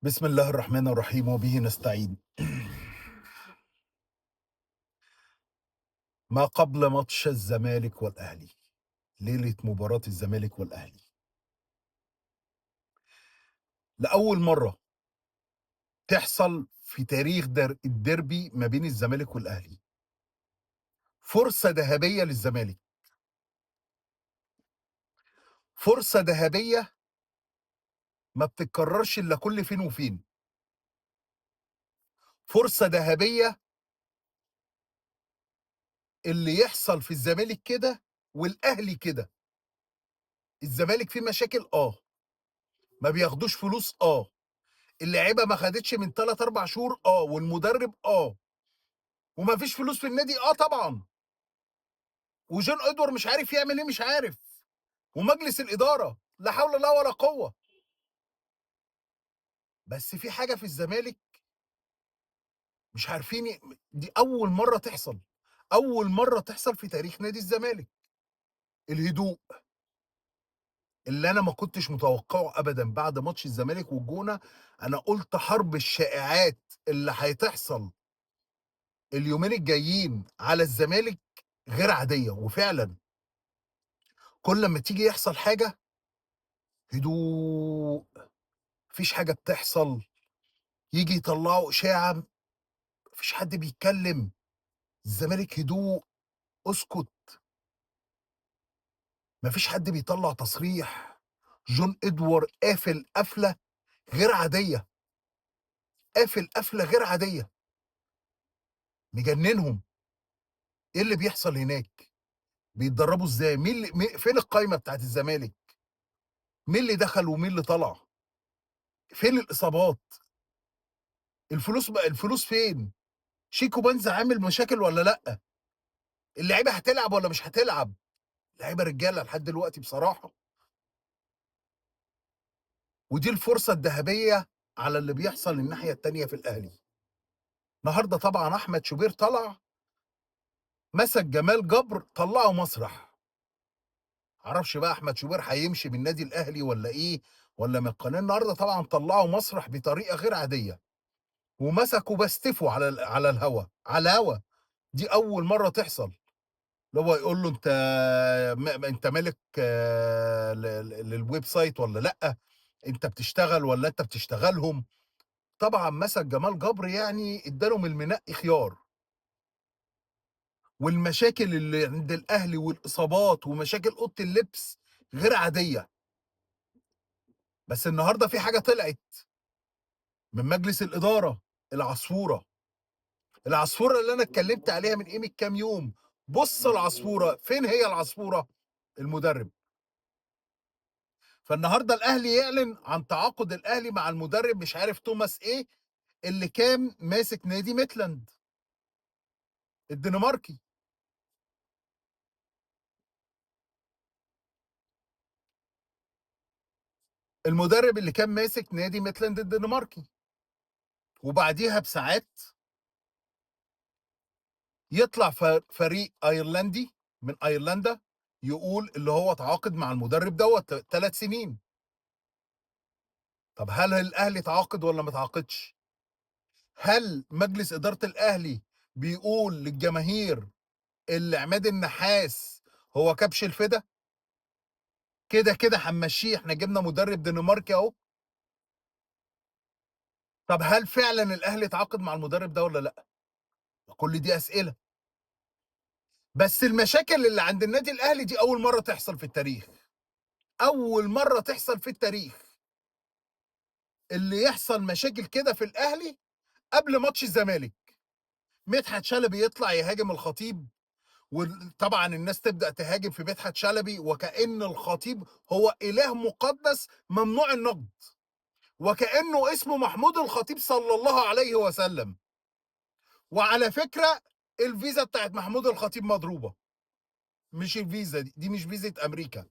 بسم الله الرحمن الرحيم وبه نستعين. ما قبل ماتش الزمالك والأهلي، ليلة مباراة الزمالك والأهلي، لأول مرة تحصل في تاريخ الديربي ما بين الزمالك والأهلي. فرصة ذهبية للزمالك، فرصة ذهبية ما بتتكررش إلا كل فين وفين. فرصة ذهبية اللي يحصل في الزمالك كده والأهلي كده. الزمالك فيه مشاكل، ما بياخدوش فلوس، اللعيبة ما خدتش من 3-4 شهور، والمدرب، وما فيش فلوس في النادي، طبعا، وجون ادوار مش عارف يعمل ايه، مش عارف، ومجلس الإدارة لا حول لا ولا قوة. بس في حاجة في الزمالك مش عارفين، دي أول مرة تحصل، أول مرة تحصل في تاريخ نادي الزمالك. الهدوء اللي أنا ما كنتش متوقعه أبدا بعد ماتش الزمالك والجونة. أنا قلت حرب الشائعات اللي هتحصل اليومين الجايين على الزمالك غير عادية، وفعلا كل ما تيجي يحصل حاجة هدوء، مفيش حاجة بتحصل، يجي يطلعوا إشاعة، مفيش حد بيتكلم، الزمالك هدوء، اسكت، مفيش حد بيطلع تصريح. جون ادوار قافل قفلة غير عادية، قافل قفلة غير عادية، مجننهم. ايه اللي بيحصل هناك؟ بيتدربوا ازاي؟ مين اللي فين القايمة بتاعت الزمالك؟ مين اللي دخل ومين اللي طلع؟ فين الإصابات؟ الفلوس بقى، الفلوس فين؟ شيكو بنزا عامل مشاكل ولا لأ؟ اللعيبة هتلعب ولا مش هتلعب؟ لعيبة رجالة لحد دلوقتي بصراحة. ودي الفرصة الذهبية على اللي بيحصل الناحية التانية في الأهلي. النهاردة طبعا أحمد شوبير طلع مسك جمال جبر طلعه مسرح. معرفش بقى أحمد شوبير هيمشي من النادي الأهلي ولا إيه، ولا من القناة. النهاردة طبعا طلعه مسرح بطريقة غير عادية، ومسكوا بستفوا على الهوا، على الهوا. دي أول مرة تحصل. اللي هو يقول له أنت مالك لل website ولا لأ؟ أنت بتشتغل ولا أنت بتشتغلهم؟ طبعا مسك جمال جبر، يعني اداله من المنقي خيار. والمشاكل اللي عند الأهلي والإصابات ومشاكل أوضة اللبس غير عادية. بس النهاردة في حاجة طلعت من مجلس الإدارة، العصفورة، العصفورة اللي أنا اتكلمت عليها من قيمة كام يوم. بص العصفورة، فين هي العصفورة؟ المدرب. فالنهاردة الأهلي يعلن عن تعاقد الأهلي مع المدرب مش عارف توماس إيه، اللي كان ماسك نادي ميتلاند الدنماركي. المدرب اللي كان ماسك نادي ميتلاند الدنماركي. وبعديها بساعات يطلع فريق ايرلندي من ايرلندا يقول اللي هو تعاقد مع المدرب دوت 3 سنين. طب هل الاهلي تعاقد ولا ما تعاقدش؟ هل مجلس ادارة الاهلي بيقول للجماهير اللي عماد النحاس هو كبش الفدا؟ كده كده هنمشيه، احنا جبنا مدرب دنماركي اهو. طب هل فعلا الاهلي تعاقد مع المدرب ده ولا لا؟ كل دي اسئلة. بس المشاكل اللي عند النادي الاهلي دي اول مرة تحصل في التاريخ، اول مرة تحصل في التاريخ اللي يحصل مشاكل كده في الاهلي قبل ماتش الزمالك. مدحت شلبي يطلع يهاجم الخطيب، وطبعا الناس تبدا تهاجم في مدحت شلبي وكأن الخطيب هو اله مقدس ممنوع النقد، وكأنه اسمه محمود الخطيب صلى الله عليه وسلم. وعلى فكرة الفيزا بتاعت محمود الخطيب مضروبة، مش الفيزا دي مش فيزا أمريكا،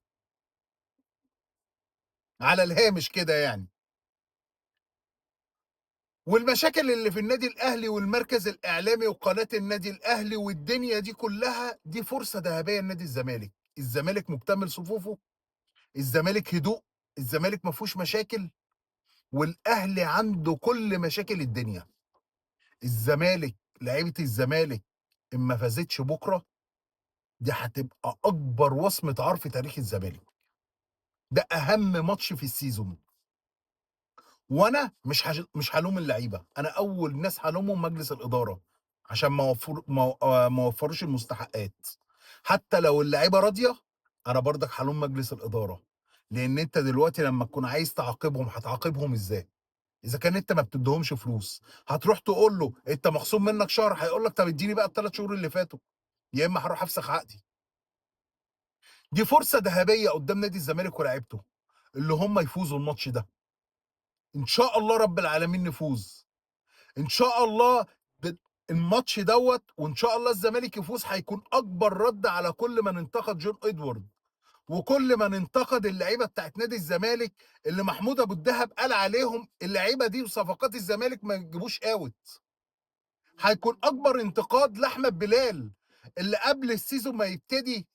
على الهامش كده يعني. والمشاكل اللي في النادي الأهلي والمركز الإعلامي وقناة النادي الأهلي والدنيا دي كلها، دي فرصة ذهبية لنادي الزمالك. الزمالك مكتمل صفوفه، الزمالك هدوء، الزمالك ما فيهوش مشاكل. والاهلي عنده كل مشاكل الدنيا. الزمالك، لعيبة الزمالك ان ما فازتش بكره دي هتبقى اكبر وصمة عار في تاريخ الزمالك. ده اهم ماتش في ال season. وانا مش هلوم اللعيبة، انا اول ناس هلومهم مجلس الادارة عشان ما وفروش المستحقات. حتى لو اللعيبة راضية انا برضك هلوم مجلس الادارة، لان انت دلوقتي لما تكون عايز تعاقبهم هتعاقبهم ازاي؟ اذا كان انت ما بتديهمش فلوس، هتروح تقول له انت مخصوم منك شهر، هيقول لك طب اديني بقى ال3 شهور اللي فاتوا، يا اما هروح افسخ عقدي. دي فرصة ذهبية قدام نادي الزمالك ولاعيبته اللي هم يفوزوا الماتش ده. ان شاء الله رب العالمين نفوز ان شاء الله الماتش دوت، وان شاء الله الزمالك يفوز. هيكون اكبر رد على كل من انتقد جون ادوارد وكل من انتقد اللعيبة بتاعت نادي الزمالك اللي محمود ابو الدهب قال عليهم اللعيبة دي وصفقات الزمالك ما يجيبوش out. هيكون اكبر انتقاد لاحمد بلال اللي قبل ال season ما يبتدي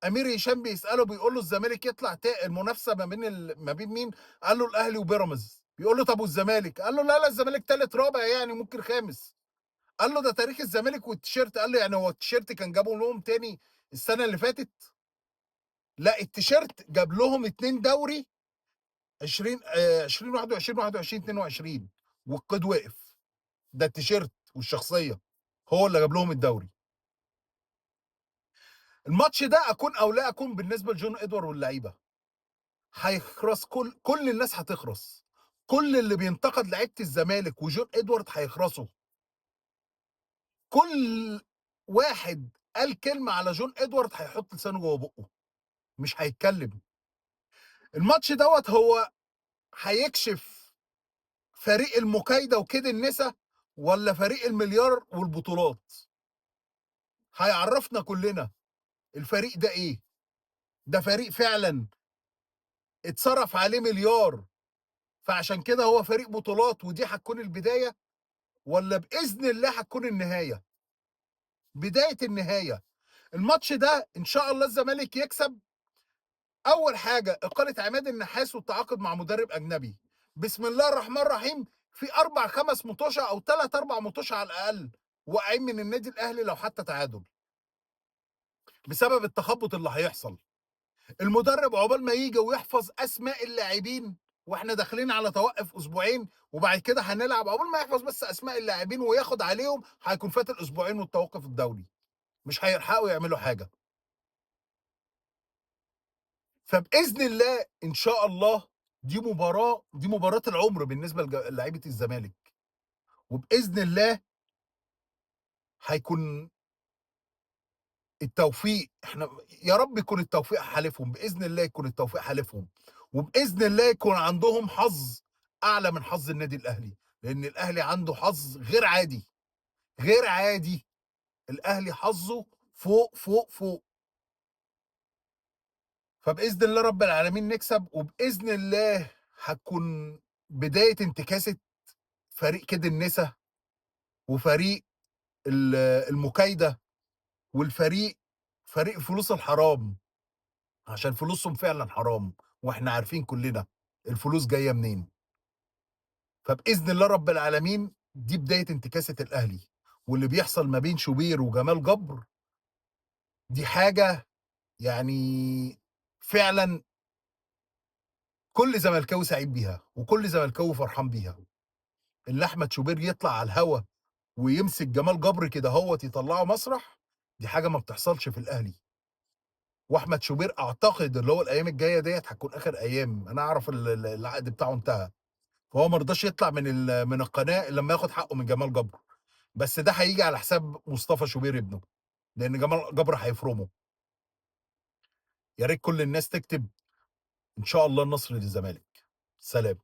امير هشام بيساله بيقول له الزمالك يطلع المنافسة ما بين مين؟ قال له الاهلي وبيراميدز. بيقول له طب والزمالك؟ قال له لا لا، الزمالك ثالث رابع يعني ممكن خامس. قال له ده تاريخ الزمالك والتيشيرت. قال له يعني هو التيشيرت كان جابه لهم تاني السنة اللي فاتت؟ لا، التيشيرت جاب لهم 2 دوري 20 2021 21 22 والقيد وقف. ده التيشيرت والشخصية هو اللي جاب لهم الدوري. الماتش ده اكون او لا اكون بالنسبة لجون ادوارد واللعيبة هيخرس، كل الناس هتخرس، كل اللي بينتقد لعيبة الزمالك وجون ادوارد هيخرسوا. كل واحد قال كلمة على جون ادوارد هيحط لسانه جوه بقه، مش هيتكلم. الماتش دوت هو هيكشف فريق المكايده وكيد النسا ولا فريق المليار والبطولات. هيعرفنا كلنا الفريق ده ايه. ده فريق فعلا اتصرف عليه مليار فعشان كده هو فريق بطولات، ودي هتكون البداية ولا باذن الله هتكون النهاية؟ بداية النهاية. الماتش ده ان شاء الله الزمالك يكسب. اول حاجة اقاله عماد النحاس والتعاقد مع مدرب اجنبي. بسم الله الرحمن الرحيم، في 4 5 مطوشه او 3 4 مطوشه على الاقل واقعين من النادي الاهلي لو حتى تعادل، بسبب التخبط اللي هيحصل. المدرب عقبال ما يجي ويحفظ اسماء اللاعبين، واحنا داخلين على توقف اسبوعين وبعد كده هنلعب، عقبال ما يحفظ بس اسماء اللاعبين وياخد عليهم هيكون فات الاسبوعين والتوقف الدولي، مش هيلحقوا يعملوا حاجة. فباذن الله ان شاء الله دي مباراة العمر بالنسبة للاعيبه الزمالك، وباذن الله هيكون التوفيق. احنا يا رب يكون التوفيق حالفهم، باذن الله يكون التوفيق حالفهم، وباذن الله يكون عندهم حظ اعلى من حظ النادي الاهلي، لان الاهلي عنده حظ غير عادي، غير عادي. الاهلي حظه فوق فوق فوق. فباذن الله رب العالمين نكسب، وباذن الله هتكون بداية انتكاسه فريق كده النسا وفريق المكايده والفريق فريق فلوس الحرام، عشان فلوسهم فعلا حرام واحنا عارفين كلنا الفلوس جاية منين. فباذن الله رب العالمين دي بداية انتكاسه الاهلي، واللي بيحصل ما بين شوبير وجمال جبر دي حاجة يعني فعلا كل زملكاوي سعيد بيها وكل زملكاوي فرحان بيها. اللي احمد شوبير يطلع على الهوا ويمسك جمال جبر كده هوت يطلعه مسرح، دي حاجة ما بتحصلش في الاهلي. واحمد شوبير اعتقد اللي هو الايام الجاية ديت هتكون اخر ايام، انا اعرف العقد بتاعه انتهى، فهو ما رضاش يطلع من القناة الا لما ياخد حقه من جمال جبر. بس ده هيجي على حساب مصطفى شوبير ابنه، لان جمال جبر هيفرمه. يا ريت كل الناس تكتب ان شاء الله النصر للزمالك. سلام.